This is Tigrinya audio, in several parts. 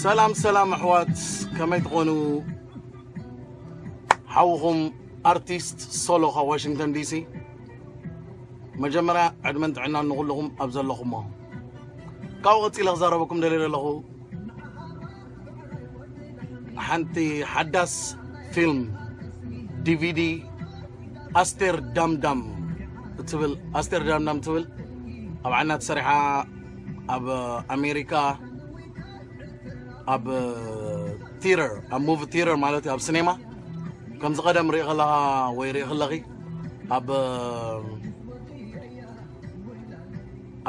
ሰላም ሰላም ኣሕዋት፣ ከመይ ትኾኑ? ሓውኹም ኣርቲስት ሶሎ ካብ ዋሽንግተን ዲሲ። መጀመርያ ዕድመን ጥዕናን ንኹልኹም ኣብ ዘለኹሞ። ካብኡ ቀጺለ ክዛረበኩም ደልየ ዘለኹ ሓንቲ ሓዳስ ፊልም ዲቪዲ ኣስቴር ዳምዳም እትብል ኣስቴር ዳምዳም ትብል ኣብ ዓና ተሰሪሓ ኣብ ኣሜሪካ ኣብ ቲየተር ኣብ ሙቪ ቲየተር ማለት እዩ ኣብ ሲኔማ ከምዚ ቀደም ርኢ ከለኻ ወይ ርኢ ከለኺ ኣብ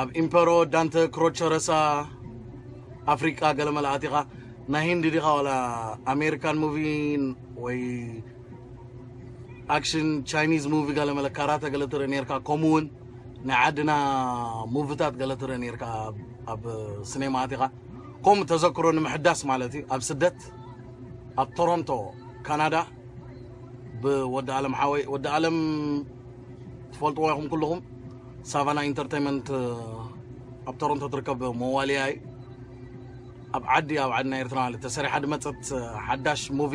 ኣብ ኢምፐሮ ዳንተ ክሮቸረሳ ኣፍሪቃ ገለ መለ ኣቲኻ ናይ ሂንዲ ዲኻ ዋላ ኣሜሪካን ሙቪ ወይ ኣክሽን ቻይኒዝ ሙቪ ገለ መለ ካራተ ገለ ትርኢ ነርካ ከምኡ እውን ናይ ዓድና ሙቪታት ገለ ትርኢ ነርካ ኣብ- ኣብ ሲኔማ ኣቲኻ ከምኡ ተዘክሮ ንምሕዳስ ማለት እዩ ኣብ ስደት ኣብ ቶሮንቶ ካናዳ ብወዲ ኣለም ሓወይ ወዲ ኣለም ትፈልጥዎ ኢኹም ኩልኹም ሳቫና ኢንተርቴንመንት ኣብ ቶሮንቶ ትርከብ መዋልያ እዩ ኣብ ዓዲ ኣብ ዓድና ኤርትራ ማለት ተሰሪሓ ድመፀት ሓዳሽ ሙቪ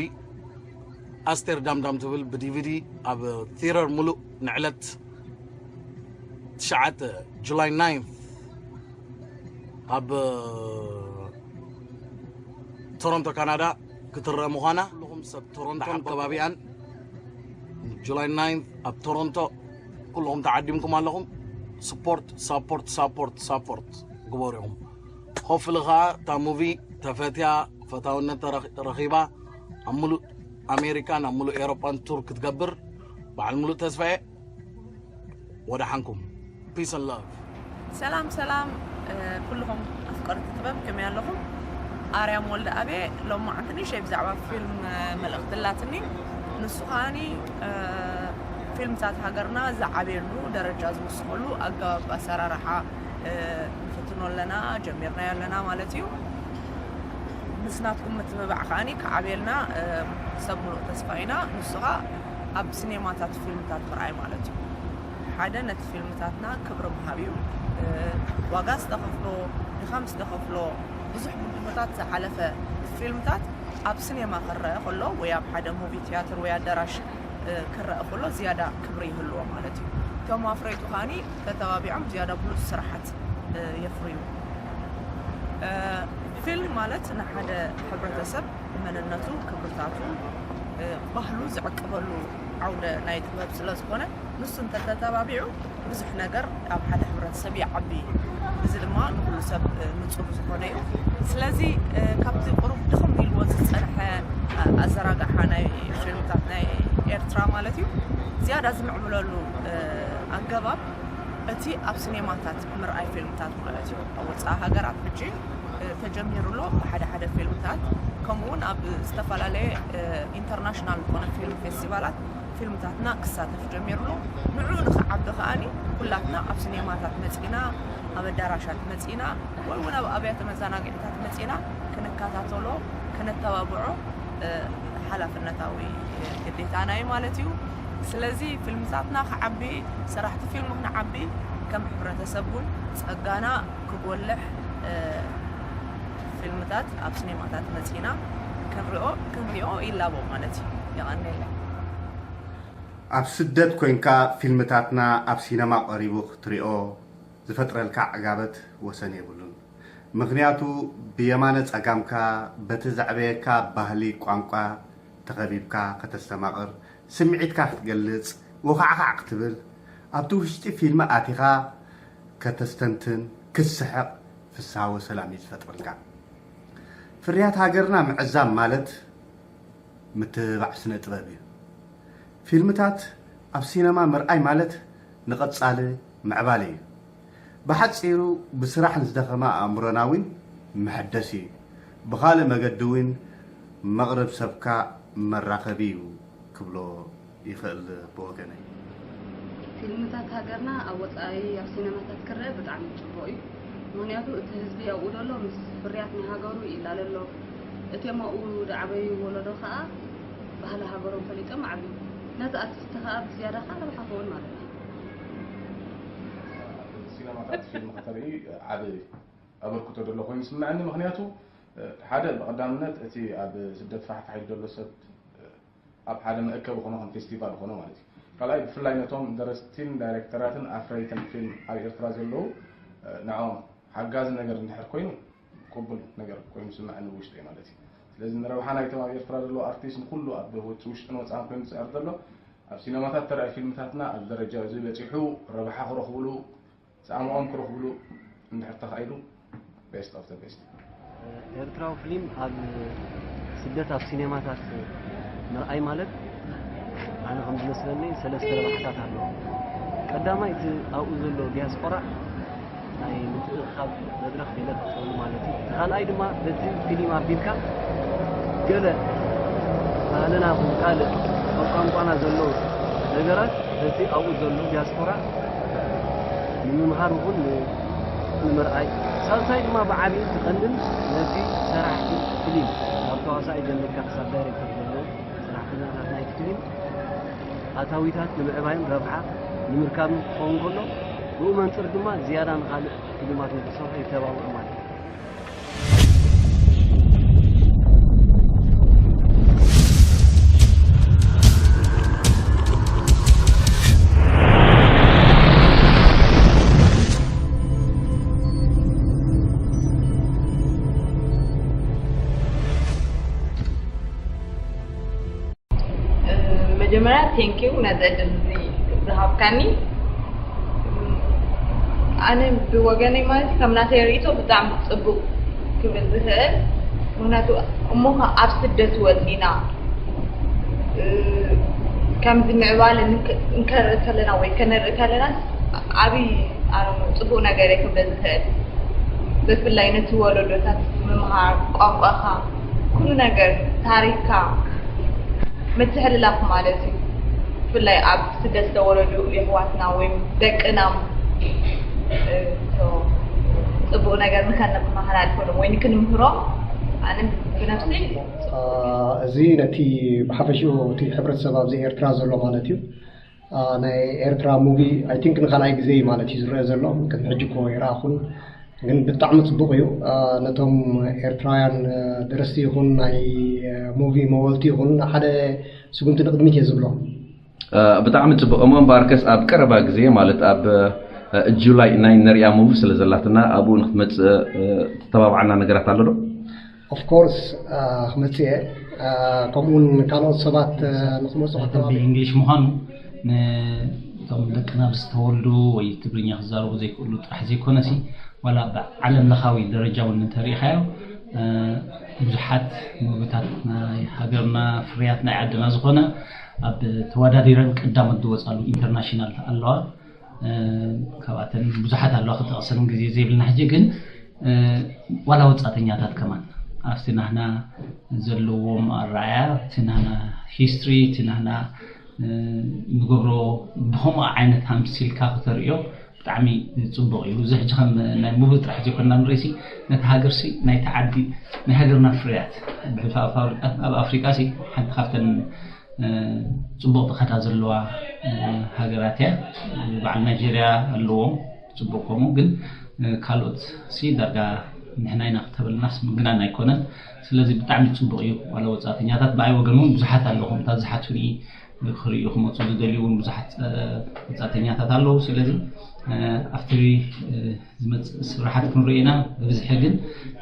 ኣስቴር ዳምዳም ትብል ብዲቪዲ ኣብ ቲረር ሙሉእ ንዕለት ትሽዓተ ጁላይ ናይንት ኣብ ቶሮንቶ ካናዳ ክትረአ ምዃና ኩልኹም ሰብ ቶሮንቶን ከባቢኣን ጁላይ ናይንት ኣብ ቶሮንቶ ኩልኹም ተዓዲምኩም ኣለኹም ስፖርት ሳፖርት ሳፖርት ሳፖርት ግበሩ ኢኹም ሆፍሊ ከዓ እታ ሙቪ ተፈትያ ፈታውነት ተረኺ- ረኺባ ኣብ ሙሉእ ኣሜሪካን ኣብ ሙሉእ ኤሮጳን ቱር ክትገብር በዓል ሙሉእ ተስፋየ ወደሓንኩም peace and love ሰላም ሰላም ኩልኹም ኣፍቀርቲ ጥበብ ከመይ ኣለኹም? ኣርያም ወልደ ኣብየ ሎም መዓልቲ ንእሽተይ ብዛዕባ ፊልም መልእኽቲ ኣላትኒ። ንሱ ከዓኒ ፊልምታት ሃገርና ዝዓብየሉ ደረጃ ዝውስኸሉ ኣገባብ ኣሰራርሓ ንፍትኖ ኣለና ጀሚርናዮ ኣለና ማለት እዩ። ምስ ናትኩም ምትብባዕ ከዓኒ ክዓብየልና ሰብ ሙሉእ ተስፋ ኢና። ንሱ ኸዓ ኣብ ሲኔማታት ፊልምታት ምርኣይ ማለት እዩ። ሓደ ነቲ ፊልምታትና ክብሪ ምሃብ እዩ። ዋጋ ዝተኸፍሎ፣ ድኻም ዝተኸፍሎ፣ ብዙሕ ብድሆታት ዝሓለፈ ፊልምታት ኣብ ሲኔማ ክረአ ከሎ ወይ ኣብ ሓደ ሙቪ ትያትር ወይ ኣዳራሽ ክረአ ከሎ ዝያዳ ክብሪ ይህልዎ ማለት እዩ። እቶም ኣፍረይቱ ከዓኒ ተተባቢዖም ዝያዳ ብሉፅ ስራሓት የፍርዩ። ፊልም ማለት ንሓደ ሕብረተሰብ መንነቱ፣ ክብርታቱ፣ ባህሉ ዝዕቅበሉ ዓውደ ናይ ጥበብ ስለ ዝኾነ ንሱ እንተተተባቢዑ ብዙሕ ነገር ኣብ ሓደ ሕብረተሰብ ይዓቢ። እዚ ድማ ንኩሉ ሰብ ንፁር ዝኾነ እዩ። ስለዚ ካብቲ ቁሩብ ድኽም ኢልዎ ዝፀንሐ ኣዘራግሓ ናይ ፊልምታት ናይ ኤርትራ ማለት እዩ ዝያዳ ዝምዕብለሉ ኣገባብ እቲ ኣብ ሲኔማታት ምርኣይ ፊልምታት ማለት እዩ። ኣብ ወፃኢ ሃገራት ሕጂ ተጀሚሩ ኣሎ ብሓደ ሓደ ፊልምታት ከምኡ እውን ኣብ ዝተፈላለየ ኢንተርናሽናል ዝኾነ ፊልም ፌስቲቫላት ፊልምታትና ክሳተፍ ጀሚሩ ኣሎ። ንዕኡ ንክዓቢ ከዓኒ ኩላትና ኣብ ሲኔማታት መፂና ኣብ ኣዳራሻት መፂና ወይ እውን ኣብ ኣብያተ መዘናግዒታት መፂና ክንከታተሎ ክነተባብዖ ሓላፍነታዊ ግዴታና እዩ ማለት እዩ። ስለዚ ፊልምታትና ክዓቢ ሰራሕቲ ፊልም ክንዓቢ ከም ሕብረተሰብ እውን ፀጋና ክጎልሕ ፊልምታት ኣብ ሲኔማታት መፂና ክንሪኦ ክንሪኦ ይላቦ ማለት እዩ። የቐኔለይ። ኣብ ስደት ኮይንካ ፊልምታትና ኣብ ሲነማ ቀሪቡ ክትሪኦ ዝፈጥረልካ ዕጋበት ወሰን የብሉን። ምኽንያቱ ብየማነ ጸጋምካ በቲ ዘዕበየካ ባህሊ፣ ቋንቋ ተኸቢብካ ከተስተማቕር፣ ስምዒትካ ክትገልጽ፣ ወኻዕኻዕ ክትብል፣ ኣብቲ ውሽጢ ፊልም ኣቲኻ ከተስተንትን፣ ክትስሕቕ፣ ፍስሃ ወሰላም እዩ ዝፈጥረልካ። ፍርያት ሃገርና ምዕዛብ ማለት ምትብባዕ ስነ ጥበብ እዩ። ፊልምታት ኣብ ሲነማ ምርኣይ ማለት ንቐጻሊ ምዕባለ እዩ። ብሓጺሩ ብስራሕ ንዝደኸመ ኣእምሮና እውን መሐደሲ እዩ። ብኻልእ መገዲ እውን መቕርብ ሰብካ መራኸቢ እዩ ክብሎ ይኽእል ብወገነይ። ፊልምታት ሃገርና ኣብ ወፃኢ ኣብ ሲነማታት ክረአ ብጣዕሚ ፅቡቕ እዩ። ምኽንያቱ እቲ ህዝቢ ኣብኡ ዘሎ ምስ ፍርያት ናይ ሃገሩ ይላለሎ። እቲኦም ኣብኡ ዝዓበዩ ወለዶ ከዓ ባህሊ ሃገሮም ፈሊጦም ዓብዩ። ነቲ ኣርቲስቲ ከዓ ብዝያዳ ከዓ ረብሓ ክኸውን ማለት እዩ። ሲነማታት ፊልም ከተርኢ ዓቢ ኣበርክቶ ዘሎ ኮይኑ ይስምዐኒ። ምኽንያቱ ሓደ ብቐዳምነት እቲ ኣብ ስደት ፋሕፋሒት ዘሎ ሰብ ኣብ ሓደ መእከቢ ኾኖ ከም ፌስቲቫል ኾኖ ማለት እዩ። ካልኣይ ብፍላይ ነቶም ደረስቲን ዳይሬክተራትን ኣፍረይትን ፊልም ኣብ ኤርትራ ዘለዉ ንዕኦም ሓጋዚ ነገር እንድሕር ኮይኑ ቅቡል ነገር ኮይኑ ዝስምዐኒ ውሽጠይ ማለት እዩ። ስለዚ ንረብሓ ናይቶም ኣብ ኤርትራ ዘለዉ ኣርቲስት ንኩሉ ኣብ ውሽጥን ወፃእን ኮይኑ ዝፅዕር ዘሎ ኣብ ሲነማታት ተራእዩ ፊልምታትና ኣብ ደረጃ እዚ በፂሑ ረብሓ ክረኽብሉ ጻምኦም ክረኽብሉ እንድሕር ተኻኢሉ best of the best። ኤርትራዊ ፊልም ኣብ ስደት ኣብ ሲኔማታት ምርኣይ ማለት ኣነ ከም ዝመስለኒ ሰለስተ ረብሓታት ኣለዎ። ቀዳማይ እቲ ኣብኡ ዘሎ ዲያስፖራ ናይ ምትእኻብ መድረኽ ገለ ፈጥረሉ ማለት እዩ። እቲ ካልኣይ ድማ በቲ ፊልም ኣቢልካ ገለ ባህልና ይኹን ካልእ ኣብ ቋንቋና ዘለዉ ነገራት በቲ ኣብኡ ዘሎ ዲያስፖራ ንምምሃር ይኹን ንምርኣይ፣ ሳልሳይ ድማ ብዓብዪ ዝቐንድን ነቲ ሰራሕቲ ፊልም ካብ ተዋሳኢ ጀሚርካ ክሳብ ዳይሬክተር ዘለዉ ሰራሕተኛታት ናይቲ ፊልም ኣታዊታት ንምዕባይን ረብሓ ንምርካብን ክኸውን ከሎ ብኡ መንፅር ድማ ዝያዳ ንኻልእ ፊልማት ንክሰርሑ የተባብዑ ማለት እዩ። መጀመርያ thank you ነዚ ዕድል እዚ ዝሃብካኒ። ኣነ ብወገነይ ማለት ከም ናተይ ርእይቶ ብጣዕሚ ፅቡቅ ክብል ዝኽእል ምክንያቱ እሞ ኣብ ስደት ወፂና ከምዚ ምዕባለ እንከርኢ ከለና ወይ ከነርኢ ከለና ዓብይ ኣነ ጽቡቅ ነገር እየ ክብል ዝኽእል ብፍላይ ነቲ ወለዶታት ምምሃር ቋንቋኻ ኩሉ ነገር ታሪክካ ምትሕልላፍ ማለት እዩ ብፍላይ ኣብ ስደት ዝተወለዱ የሕዋትና ወይ ደቅና ጽቡቅ ነገር ንከነመሓላልፈሎም ወይ ንክንምህሮም ኣነ ብነፍሰይ እዚ ነቲ ብሓፈሽኡ እቲ ሕብረተሰብ ኣብዚ ኤርትራ ዘሎ ማለት እዩ ናይ ኤርትራ movie I think ንካልኣይ ግዜ እዩ ማለት እዩ ዝረአ ዘሎ ቅድሚ ሕጂ እኮ ይረኣኹን ግን ብጣዕሚ ፅቡቅ እዩ ነቶም ኤርትራውያን ደረስቲ ይኹን ናይ movie መወልቲ ይኹን ሓደ ስጉምቲ ንቅድሚት እየ ዝብሎ ብጣዕሚ ፅቡቅ እሞ እምበኣርከስ ኣብ ቀረባ ግዜ ማለት ኣብ ጁላይ ናይ ነሪኣ movie ስለ ዘላትና ኣብኡ ንክትመፅእ ተተባብዓና ነገራት ኣሎ ዶ Of course ክመፅእ እየ ከምኡውን ካልኦት ሰባት ንክመፁ ብእንግሊሽ ምዃኑ ንቶም ደቅና ዝተወልዱ ወይ ትግርኛ ክዛረቡ ዘይክእሉ ጥራሕ ዘይኮነሲ ዋላ ብዓለም ለኻዊ ደረጃ እውን እንተሪኢኻዮ ብዙሓት ምግብታት ናይ ሃገርና ፍርያት ናይ ዓድና ዝኾነ ኣብ ተወዳዲረን ቀዳሞት ዝወፃሉ ኢንተርናሽናል ኣለዋ ካብኣተን ብዙሓት ኣለዋ ክጠቕሰን ግዜ ዘይብልና ሕጂ ግን ዋላ ወፃተኛታት ከማን ኣብቲ ናህና ዘለዎም ኣረኣያ እቲ ናህና history እቲ ናህና ንገብሮ ብከምኡ ዓይነት ኣምሲልካ ክተርእዮ ብጣዕሚ ፅቡቅ እዩ እዚ ሕጂ ከም ናይ ሙቪ ጥራሕ ዘይኮንና ንርእሲ ነቲ ሃገርሲ ናይቲ ዓዲ ናይ ሃገርና ፍርያት ብሕልፊ ኣብ ኣፍሪቃ ሲ ሓንቲ ካብተን ፅቡቅ ዝኸዳ ዘለዋ ሃገራት እያ በዓል ናይጀርያ ኣለዎም ፅቡቅ ከምኡ ግን ካልኦት ሲ ዳርጋ ንሕና ኢና ክተበልናስ ምግናን ኣይኮነን ስለዚ ብጣዕሚ ፅቡቅ እዩ ዋላ ወፃእተኛታት ብኣይ ወገን እውን ብዙሓት ኣለኹም እታ ዝሓቱኒ ክርእዩ ክመፁ ዝደልዩ እውን ብዙሓት ወፃእተኛታት ኣለዉ ስለዚ ኣብቲ ዝመፅእ ስራሓት ክንርኢ ኢና ብብዝሒ ግን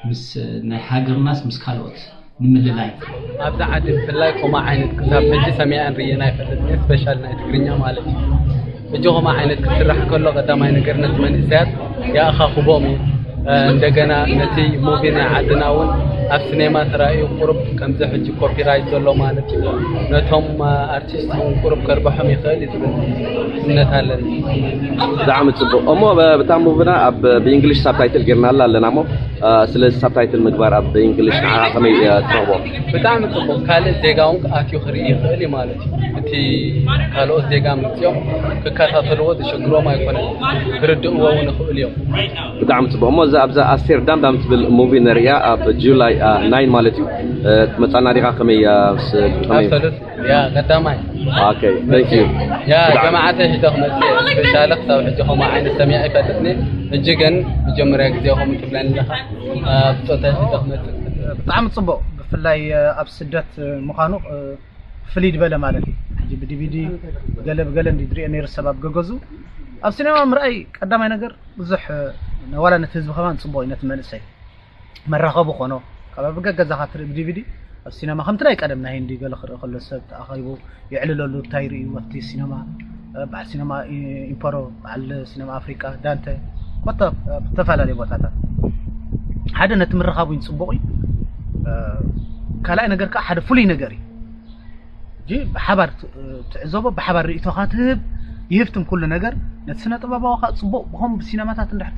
ምስ ናይ ሃገርናስ ምስ ካልኦት ንምልላይ ኣብዛ ዓዲ ብፍላይ ከምኡ ዓይነት ክሳብ ሕጂ ሰሚዐን ርእየን ኣይፈልጥን ስፔሻል ናይ ትግርኛ ማለት እዩ ሕጂ ከምኡ ዓይነት ክስራሕ ከሎ ቀዳማይ ነገር ነቲ መንእሰያት የኣኻኽቦም እዩ እንደገና ነቲ ሙቪ ናይ ዓድና እውን ኣብ ስኔማ ተራእዩ ቁሩብ ከምዚ ሕጂ ኮፒራይት ዘሎ ማለት እዩ ነቶም ኣርቲስት እውን ቁሩብ ከርብሖም ይኽእል እዩ ዝብል እምነት ኣለኒ ብጣዕሚ ፅቡቅ እሞ ብታ ሙቪና ኣብ ብእንግሊሽ ሳብታይትል ጌርናላ ኣለና ሞ ስለዚ ሳብታይትል ምግባር ኣብ እንግሊሽ ንዓኻ ከመይ ትረኽቦ? ብጣዕሚ ጽቡቅ ካልእ ዜጋ እውን ኣትዩ ክርኢ ይኽእል እዩ ማለት እዩ። እቲ ካልኦት ዜጋ መጺኦም ክከታተልዎ ዝሽግሮም ኣይኮነን ክርድእዎ እውን ይኽእሉ እዮም። ብጣዕሚ ጽቡቅ እሞ እዛ ኣብዛ ኣስቴር ዳም ዳም ትብል ሙቪ ነርእያ ኣብ ጁላይ ናይን ማለት እዩ ትመጻና ዲኻ ከመይ ምስ ከመይ? Absolutely. ያ ቀዳማይ Okay, thank you. ያ ጀማዓተይ ሒዘ ክመጽእ እየ። ስፔሻሊ ክሳብ ሕጂ ከምኡ ዓይነት ሰሚዐ ኣይፈልጥን እየ። ሕጂ ግን መጀመርያ ግዜ ከምኡ ትብለኒ ኣለኻ። ብጾተይ ሒዘ ክመጽእ ብጣዕሚ ጽቡቕ፣ ብፍላይ ኣብ ስደት ምዃኑ ፍልይ ዝበለ ማለት እዩ። ሕጂ ብዲቪዲ ገለ ብገለ እንዲ ዝሪኦ ነይሩ ሰብ ኣብ ገገዙ። ኣብ ሲኔማ ምርኣይ ቀዳማይ ነገር ብዙሕ ዋላ ነቲ ህዝቢ ከማን ጽቡቕ እዩ፣ ነቲ መንእሰይ መራኸቢ ኾኖ። ካብ ኣብ ገገዛኻ ትርኢ ብዲቪዲ ኣብ ሲነማ ከምቲ ናይ ቀደም ናይ ህንዲ ገለ ክርኢ ከሎ ሰብ ተኣኺቡ የዕልለሉ፣ እንታይ ይርእዩ ኣብቲ ሲነማ፣ በዓል ሲነማ ኢምፐሮ፣ በዓል ሲነማ ኣፍሪቃ፣ ዳንተ፣ ኮታ ኣብ ዝተፈላለዩ ቦታታት ሓደ ነቲ ምርኻቡ እዩ ጽቡቕ እዩ። ካልኣይ ነገር ከዓ ሓደ ፍሉይ ነገር እዩ። ሕጂ ብሓባር ትዕዘቦ፣ ብሓባር ርእይቶኻ ትህብ፣ ይህብትም ኩሉ ነገር። ነቲ ስነ ጥበባዊ ከዓ ጽቡቕ ብኸም ብሲነማታት እንድሕር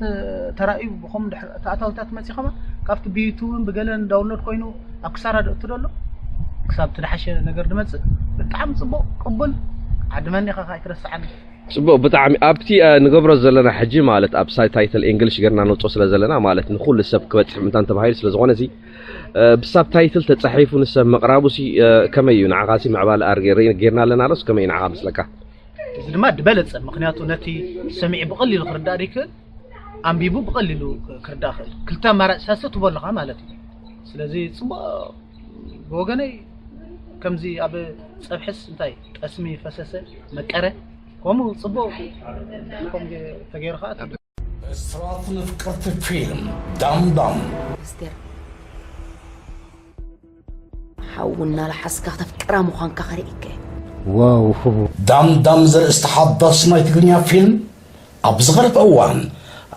ተራእዩ፣ ብኸም እንድሕር ተኣታዊታት መጺእ ከማ ካብቲ ብዩቱብን ብገለን ዳውንሎድ ኮይኑ ኣብ ክሳራ ደእቱ ደሎ ክሳብ ትደሓሸ ነገር ድመጽእ ብጣዕሚ ጽቡቕ ቅቡል። ዓድመኒ ኢኻ ኣይትረስዓኒ። ጽቡቕ ብጣዕሚ። ኣብቲ ንገብሮ ዘለና ሕጂ ማለት ኣብ ሳብታይትል ኢንግሊሽ ገርና ነውጾ ስለ ዘለና ማለት ንኹሉ ሰብ ክበጽሕ ምንታን ተባሂሉ ስለ ዝኾነ እዚ ብሳብታይትል ተጻሒፉ ንሰብ ምቕራቡሲ ከመይ እዩ ንዓኻሲ ምዕባለ ኣር ጌርና ኣለና ዶስ ከመይ እዩ ንዓኻ መስለካ? እዚ ድማ ዝበለጸ፣ ምኽንያቱ ነቲ ሰሚዒ ብቐሊሉ ክርዳእ ደይክእል ኣንቢቡ ብቐሊሉ ክርዳእ ክእል። ክልተ ኣማራጺ ሳሰ ትቦ ኣለኻ ማለት እዩ። ስለዚ ጽቡቕ ብወገነይ ከምዚ ኣብ ጸብሕስ እንታይ ጠስሚ ፈሰሰ መቀረ ከምኡ ጽቡቕ ከም ተገይሩ ከዓ ብስራት ንፍቅርቲ ፊልም ዳምዳም ኣስቴር ሓው እናለሓስካ ክተፍቅራ ምዃንካ ከርእይከ ዋው ዳምዳም ዘርእስቲ ሓዳስ ናይ ትግርኛ ፊልም ኣብ ዝኸለፈ እዋን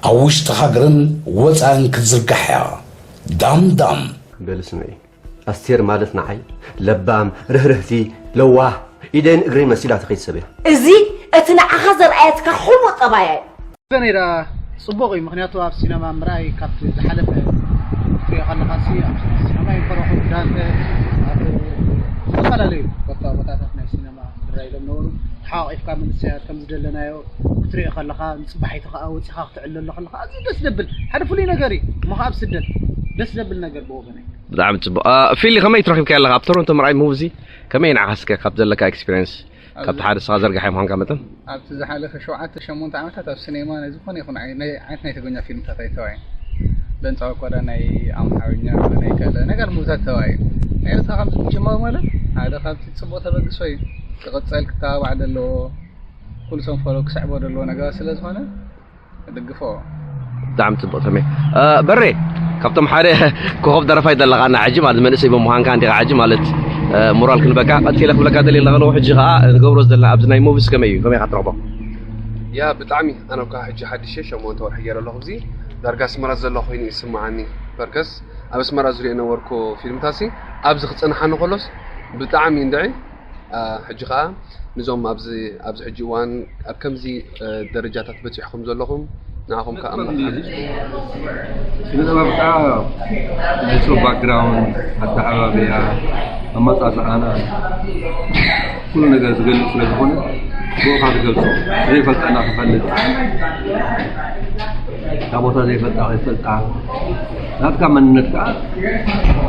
ኣብ ውሽጢ ሃገርን ወፃእን ክትዝርጋሕ እያ። ዳምዳም በልስመይ ኣስቴር ማለት ንዓይ ለባም፣ ርህርህቲ፣ ለዋህ፣ ኢደይን እግረይን መሲላ ትኸይድ ሰብ እያ። እዚ እቲ ንዓኻ ዘርኣየትካ ሕቡእ ጠባያ እዩ። ወገነይ ደኣ ጽቡቕ እዩ፣ ምኽንያቱ ኣብ ሲነማ ምርኣይ ካብቲ ዝሓለፈ ክትሪኦ ከለኻሲ ኣብ ሲነማ ይፈረኹ ዳንተ ኣብ ዝተፈላለዩ ቦታ ቦታታት ናይ ሲነማ ዝረኣይሎም ነበሩ። ተሓቋቒፍካ መንእሰያት ከም ዝደለናዮ ክትሪኦ ከለኻ ንጽባሒቱ ከኣ ወጺኻ ክትዕለሎ ከለኻ ኣዝዩ ደስ ዘብል ሓደ ፍሉይ ነገር እዩ። እሞ ከኣ ኣብ ስደት ደስ ዘብል ነገር ብወገነይ። ብጣዕሚ ጽቡቕ። ፊሊ ከመይ ትረኺብካዮ ኣለኻ ኣብ ቶሮንቶ ምርኣይ ሙቪ እዚ ከመይ ንዓኻ እስከ ካብ ዘለካ ኤክስፒሪየንስ ካብቲ ሓደ ንስኻ ዘርጋሓዮ ምዃንካ መጠን? ኣብቲ ዝሓለፈ ሸውዓተ ሸሞንተ ዓመታት ኣብ ሲኔማ ናይ ዝኾነ ይኹን ዓይነት ናይ ትግርኛ ፊልምታት ኣይተራእየን። በንጻሩ እኳ ናይ ኣምሓርኛ ናይ ካልእ ነገር ሙቪታት ተራእዩ። ናይ ኤርትራ ከምዚ ምጅማሩ ማለት ሓደ ካብቲ ጽቡቕ ተበግሶ እዩ። ክቕጸል ክተባባዕ ዘለዎ ኩሉ ሰብ ፎሎ ክስዕቦ ዘለዎ ነገራት ስለ ዝኾነ እድግፎ። ብጣዕሚ ጽቡቕ ተሜ። በሬ ካብቶም ሓደ ኮኾብ ደረፋይ ዘለኻ እና ሕጂ ማለት መንእሰይ ብምዃንካ እንዲኻ ሕጂ ማለት ሞራል ክንበካ ቀልጢለ ክብለካ ደልየ ኣለኹ። ሕጂ ኸኣ ንገብሮ ዘለና ኣብዚ ናይ ሙቪስ ከመይ እዩ? ከመይ ኢኻ ትረኽቦ? ያ ብጣዕሚ ኣነ እኳ ሕጂ ሓድሽ እየ ሸሞንተ ወርሒ ገይረ ኣለኹ ኣብዚ ዳርጋ ኣስመራ ዘሎ ኮይኑ ይስምዓኒ። በርከስ ኣብ ኣስመራ ዝሪኦ ነበርኩ ፊልምታሲ ኣብዚ ክጸንሓኒ ከሎስ ብጣዕሚ እንድዒ ሕጂ ኸኣ ንዞም ኣብዚ ኣብዚ ሕጂ እዋን ኣብ ከምዚ ደረጃታት በጺሕኩም ዘለኹም ንዓኹም ከኣ ኣምላኽ ሓግዝኩም። ስነ ጥበብ ከዓ ናይ ሰብ ባክግራውንድ፣ ኣተዓባብያ፣ ኣመጻጽኣና ኩሉ ነገር ዝገልጽ ስለ ዝኾነ ብኡ ኢኻ ትገልጾ። ዘይፈልጠና ክፈልጥ፣ እታ ቦታ ዘይፈልጣ ከይፈልጣ ናትካ መንነት ከዓ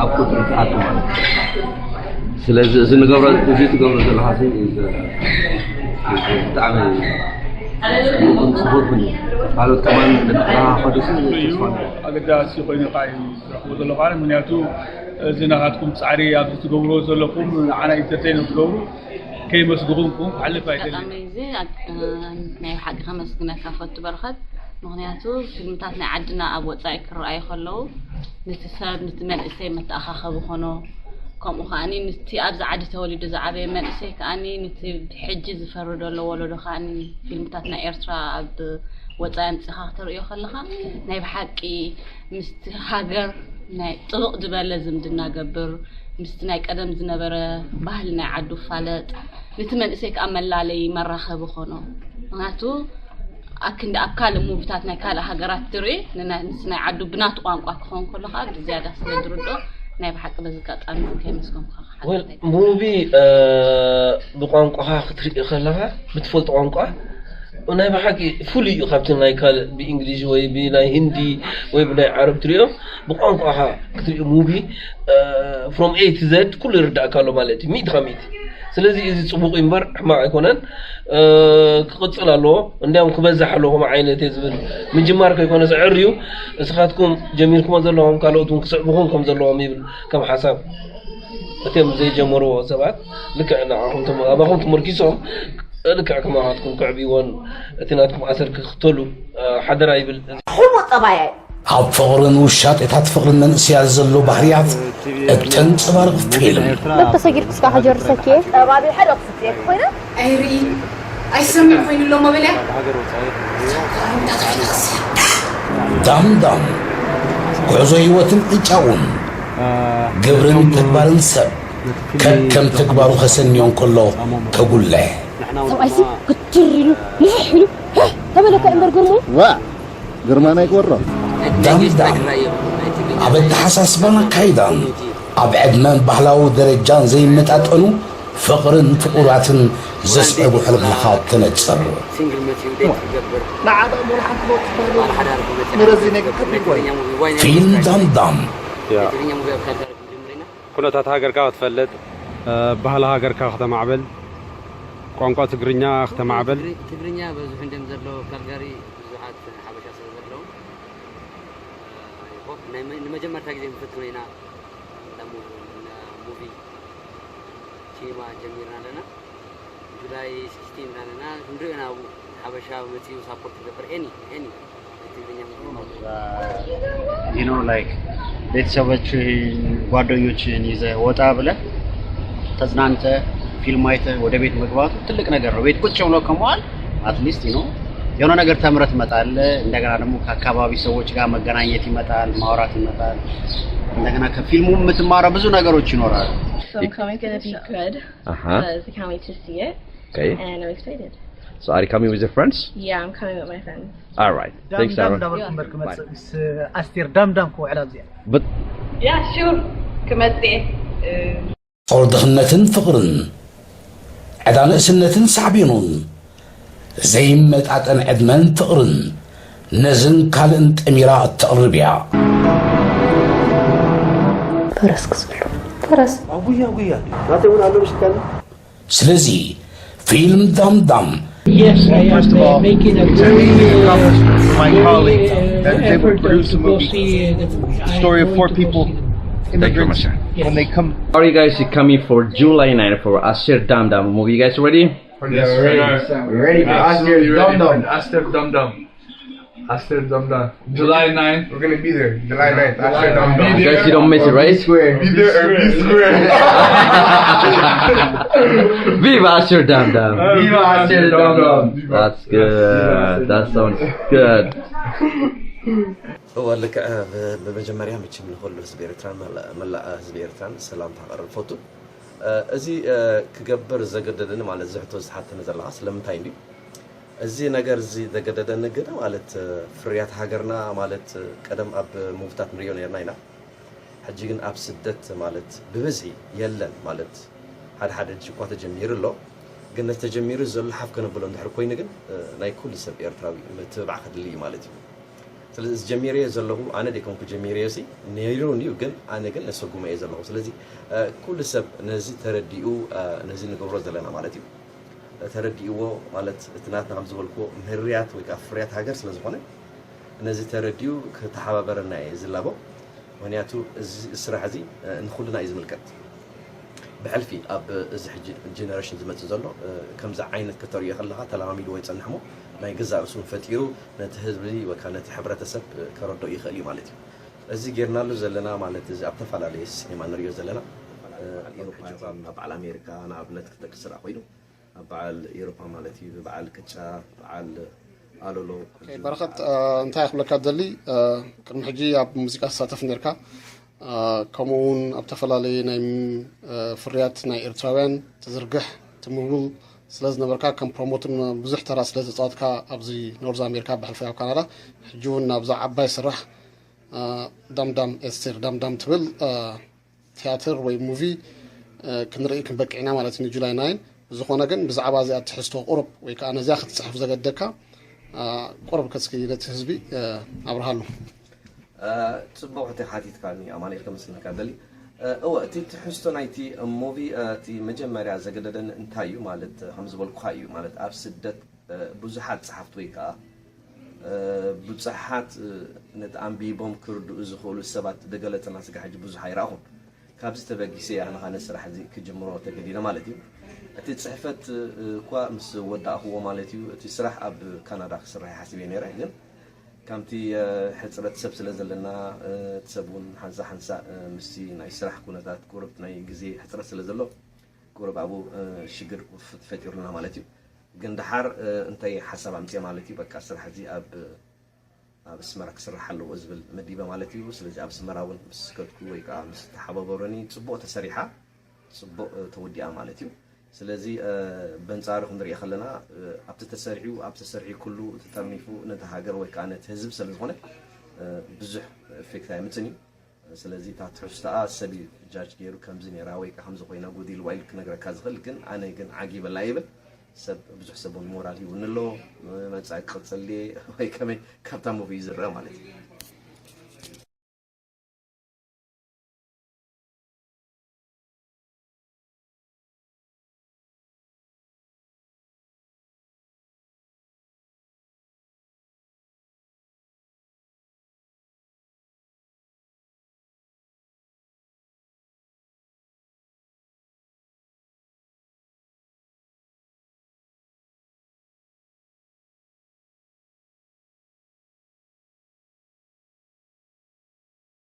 ኣብ ቁጽሪ ትኣቱ ማለት እዩ። ስለዚ እዚ ንገብሮ እዚ ትገብሮ ዘለኻ እዚ ብጣዕሚ ጽቡቕን ጽቡቕን እዩ። ካልኦት ከማን ንክተኸታተሉ ተስፋ ኣለኒ። ኣገዳሲ ኮይኑ ከዓ እዩ ዝረኽቦ ዘለኹ ኣነ ምክንያቱ እዚ ናኻትኩም ፃዕሪ ኣብዚ ትገብርዎ ዘለኹም ንዓና ኢንተርቴይን ትገብሩ ከይመስግኹምኩም ክሓልፍ ኣይደልን። ኣጋጣሚ እዚ ናይ ብሓቂ ከመስግነካ ፈቱ በረኸት ምኽንያቱ ፊልምታት ናይ ዓድና ኣብ ወፃኢ ክረኣዩ ከለዉ ነቲ ሰብ ነቲ መንእሰይ መተኣኻኸቢ ኾኖ ከምኡ ከኣኒ ንቲ ኣብዚ ዓዲ ተወሊዱ ዝዓበየ መንእሰይ ከኣኒ ንቲ ሕጂ ዝፈሪ ዘሎ ወለዶ ከኣኒ ፊልምታት ናይ ኤርትራ ኣብ ወፃኢ ኣምፂኻ ክተርእዮ ከለኻ ናይ ብሓቂ ምስቲ ሃገር ናይ ጥብቕ ዝበለ ዝምድና ገብር ምስቲ ናይ ቀደም ዝነበረ ባህሊ ናይ ዓዱ ፋለጥ ንቲ መንእሰይ ከዓ መላለይ መራኸቢ ኾኖ ምክንያቱ ኣክንዲ ኣብ ካልእ ሙቪታት ናይ ካልእ ሃገራት ትርኢ ንስ ናይ ዓዱ ብናቱ ቋንቋ ክኸውን ከሎ ከዓ ብዝያዳ ስለ ዝርድኦ ናይ ብሓቂ በዚ ኣጋጣሚ ከየመስገንኩካ ክሓልፍ ኣይደልን። ሙቪ ብቋንቋኻ ክትርኢ ከለኻ ብትፈልጦ ቋንቋ ናይ ብሓቂ ፍሉይ እዩ ካብቲ ናይ ካልእ ብእንግሊዝ ወይ ብናይ ህንዲ ወይ ብናይ ዓረብ ትሪኦ ብቋንቋኻ ክትሪኦ ሙቪ from A to Z ኩሉ ይርዳእካ ኣሎ ማለት እዩ ሚእቲ ካብ ሚእቲ ስለዚ እዚ ጽቡቕ እዩ እምበር ሕማቕ ኣይኮነን። ክቕጽል ኣለዎ፣ እንዲያውም ክበዝሕ ኣለዎ ከምኡ ዓይነት እየ ዝብል። ምጅማር ከይኮነስ ዕር እዩ። እስኻትኩም ጀሚርኩሞ ዘለኹም ካልኦት እውን ክስዕቡኹም ከም ዘለዎም ይብል ከም ሓሳብ። እቶም ዘይጀመርዎ ሰባት ልክዕ ንዓኹም ተመ-፣ ኣባኹም ተመርኪሶም ልክዕ ከማኻትኩም ክዕብይዎን እቲ ናትኩም ኣሰር ክኽተሉ ሓደራ ይብል። ሕሙቕ ጠባያ እዩ። ኣብ ፍቕርን ውሻጤታት ፍቕርን መንእሰያት ዘሎ ባህርያት እተንጸባርቕ ፊልም። በብ ተሰጊርኩ እስካ ከጀርሰኪ እየ። ጠባቢ ሓደ ክፍትየት ኮይነ ኣይርኢ ኣይሰምዕ ኮይኑ ኣሎ መበልያ ዳምዳም ጉዕዞ ህይወትን ዕጫውን ግብርን ተግባርን ሰብ ከከም ተግባሩ ከሰንዮ እንከሎ ተጉልሕ። ሰብኣይሲ ክትር ኢሉ ንፍሕ ኢሉ ህህ ተበለካ እምበር ግርሙ ዋ ግርማና ይቆሮ ዳምዳም ኣብ ኣተሓሳስባን ኣካይዳን ኣብ ዕድመን ባህላዊ ደረጃን ዘይመጣጠኑ ፍቕርን ፍቑራትን ዘስዕቡ ሕልኽልኻት ተነጸር። ንዓዳ ሞል ሓንቲ ሎት ትበህሉ ምረዚ ነግር ይኮይ ፊልም ዳምዳም ኩነታት ሃገርካ ክትፈልጥ፣ ባህሊ ሃገርካ ክተማዕብል፣ ቋንቋ ትግርኛ ክተማዕብል። ትግርኛ በዝሑ እንደም ዘሎ ካልጋሪ ብዙሓት ሓበሻ ስለ ዘለዉ ንመጀመርታ ግዜ ንፍትኖ ኢና። ሙቪ ሲኒማ ጀሚርና ኣለና። ጁላይ ሲክስቲን ኣለና ክንሪኦ ኢና። ሓበሻ መፂኡ ሳፖርት ይገብር ኤኒ ኤኒ ትግርኛ ሙቪ you know like ቤተሰቦችህን ጓደኞችህን ይዘህ ወጣ ብለህ ተዝናንተ ፊልም አይተህ ወደ ቤት መግባቱ ትልቅ ነገር ነው። ቤት ቁጭ ብሎ ከመዋል at least you know የሆነ ነገር ተምረህ ትመጣለህ። እንደገና ደግሞ ከአካባቢ ሰዎች ጋር መገናኘት ይመጣል፣ ማውራት ይመጣል። እንደገና ከፊልሙ የምትማረው ብዙ ነገሮች ይኖራሉ። So I'm coming to the good. Uh-huh. Uh, they can't wait to see it. Okay. And I'm excited. So are you coming with your friends? Yeah, I'm coming with my friends. All right. Thanks, Aaron. ዳምዳም ክመርክ መፅእ ምስ ኣስቴር ዳምዳም ክውዕል ኣብዚኣ But Yeah, sure. ክመፅእ ጾር ድኽነትን ፍቕርን ዕዳ ንእስነትን ሳዕቤኑን ዘይመጣጠን ዕድመን ፍቕርን ነዝን ካልእን ጠሚራ እተቕርብ እያ። ፈረስ ክስሉ ፈረስ ኣጉያ ጉያ ናተይ እውን ኣሎ ምሽካኒ ስለዚ ፊልም ዳምዳም Yes, I am First of uh, all, making a it's an very amazing uh, accomplishment for my uh, colleague effort that is able to to produce a go movie. see uh, the movie. It's a I story am of four going to go people, see it. Thank you, immigrants, Masha. Yes. when they come. Are you guys coming for July ninth for Asir Damdam movie? You guys ready? Yes, sir. Ready for Asir Dum Dum. Asir Dum Dum. Asir Dum Dum. July ninth. We're gonna be there. July ninth. Asir July Dum Dum. You guys, you don't miss it, right? Be there or be square. Viva Asir Damdam! Viva Asir Dum Dum. That's good. That sounds good. እወ ልክዕ ብ- ብመጀመርያ መቸም ንኹሉ ህዝቢ ኤርትራን መላ- መላእ ህዝቢ ኤርትራን ሰላምታ ከቕርብ ፈቱ። እ፣ እዚ እ፣ ክገብር ዘገደደኒ ማለት እዚ ሕቶ ዝተሓተነ ዘለኻ ስለምንታይ እንድዩ? እዚ ነገር እዚ ዘገደደኒ ግን ማለት እ፣ ፍርያት ሃገርና ማለት እ፣ ቀደም ኣብ ሙቪታት ንሪኦ ነርና ኢና። ሕጂ ግን ኣብ ስደት ማለት ብብዝሒ የለን ማለት ሓደ ሓደ ሕጂ እኳ ተጀሚሩ ኣሎ። ግን ነቲ ተጀሚሩ ዘሎ ሓፍ ከነብሎ እንድሕር ኮይኑ ግን እ፣ ናይ ኩሉ ሰብ ኤርትራዊ ምትብባዕ ከድሊ እዩ ማለት እዩ። ስለዚ እዚ ጀሚረዮ ዘለኹ ኣነ ደይኮንኩ ጀሚረዮ ሲ ነይሩን እዩ ግን ኣነ ግን ነሰጉመ እየ ዘለኹ ስለዚ እ፣ ኩሉ ሰብ ነዚ ተረዲኡ እ፣ ነዚ ንገብሮ ዘለና ማለት እዩ እ፣ ተረዲእዎ ማለት እቲ ናትና ከም ዝበልክዎ ምህርያት ወይ ከዓ ፍርያት ሃገር ስለ ዝኾነ ነዚ ተረዲኡ ክተሓባበረና እየ ዝላቦ ምክንያቱ እዚ ስራሕ እዚ እ፣ ንኩልና እዩ ዝምልከት ብሕልፊ ኣብ እዚ ሕጂ ጀነሬሽን ዝመፅእ ዘሎ እ፣ ከምዚ ዓይነት ከተርእዮ ከለካ ተለማሚድዎ ይፀንሕ ሞ ናይ ገዛእ ርእሱ ፈጢሩ ነቲ ህዝቢ ወይ ከዓ ነቲ ሕብረተሰብ እ፣ ከረድኦ ይኽእል እዩ ማለት እዩ። እዚ ጌርናሉ ዘለና ማለት እዚ ኣብ ተፈላለየ ሲኔማ ንሪኦ ዘለና እ፣ ኣብ ኤውሮፓ ይኹን ኣብ በዓል ኣሜሪካ ንኣብነት ክጠቅስ ስራሕ ኮይኑ ኣብ በዓል ኤውሮፓ ማለት እዩ በዓል ቅጫ በዓል ኣሎሎ በረኸት እንታይ ክብለካ ደሊ ቅድሚ ሕጂ ኣብ ሙዚቃ ትሳተፍ ነርካ ከምኡ እውን ኣብ ተፈላለየ ናይ ፍርያት ናይ ኤርትራውያን ትዝርግሕ ትምውል ስለ ዝነበርካ ከም ፕሮሞትን ብዙሕ ተራ ስለ ተፃወትካ ኣብዚ ኖርዝ ኣሜሪካ ብሕልፊ ኣብ ካናዳ ሕጂ እውን ናብዛ ዓባይ ስራሕ ዳምዳም ኤስቴር ዳምዳም ትብል ቲያትር ወይ ሙቪ ክንርኢ ክንበቅዕ ኢና ማለት እዩ ንጁላይ ናይን ብዝኾነ ግን ብዛዕባ እዚኣ ትሕዝቶ ቁሩብ ወይ ከዓ ነዚኣ ክትፅሕፍ ዘገደካ ቁሩብ ከስኪ ነቲ ህዝቢ ኣብርሃሉ ፅቡቅ ሕቶ ሓቲትካኒ ኣማኒኤል ከመስግነካ ደሊ እወ፣ እቲ ትሕዝቶ ናይቲ ሙቪ እቲ መጀመርያ ዘገደደን እንታይ እዩ ማለት ከም ዝበልኩኻ እዩ ማለት ኣብ ስደት ብዙሓት ጸሓፍቲ ወይ ከዓ ብዙሓት ነቲ ኣንቢቦም ክርድኡ ዝኽእሉ ሰባት ደገለጸና ስጋ ሕጂ ብዙሕ ኣይረኣኹን። ካብዚ ተበጊሰ ኣነ ኻነ ስራሕ እዚ ክጅምሮ ተገዲደ ማለት እዩ። እቲ ጽሕፈት እኳ ምስ ወዳእኽዎ ማለት እዩ፣ እቲ ስራሕ ኣብ ካናዳ ክስራሕ ሓሲበ ነይረ፣ ግን ከምቲ ሕፅረት ሰብ ስለ ዘለና እቲ ሰብ እውን ሓንሳ ሓንሳ ምስቲ ናይ ስራሕ ኩነታት ቁርብ ናይ ግዜ ሕፅረት ስለ ዘሎ ቁርብ ኣብኡ ሽግር ፈጢሩና ማለት እዩ። ግን ደሓር እንታይ ሓሳብ ኣምፅአ ማለት እዩ፣ በቃ ስራሕ እዚ ኣብ ኣብ ኣስመራ ክስራሕ ኣለዎ ዝብል መዲበ ማለት እዩ። ስለዚ ኣብ ኣስመራ እውን ምስ ከድኩ ወይ ከዓ ምስ ተሓባበሩኒ ፅቡቕ ተሰሪሓ፣ ፅቡቕ ተወዲኣ ማለት እዩ። ስለዚ በንፃሩ ክንሪኦ ከለና ኣብቲ ተሰሪሑ ኣብ ተሰሪሑ ኩሉ ተጠርኒፉ ነቲ ሃገር ወይ ከዓ ነቲ ህዝብ ስለ ዝኾነ ብዙሕ ኢፌክት ኣይምፅን እዩ። ስለዚ እታ ትሕዝቶኣ ሰብ እዩ ጃጅ ገይሩ ከምዚ ነይራ ወይ ከዓ ከምዚ ኮይና ጎዲልዋ ኢሉ ክነግረካ ዝኽእል፣ ግን ኣነ ግን ዓጊበላ ይብል። ሰብ ብዙሕ ሰብ እውን ሞራል ሂቡኒ ኣሎ። መፃኢ ክቕፅል ድየ ወይ ከመይ ካብታ ሙቪ እዩ ዝረአ ማለት እዩ።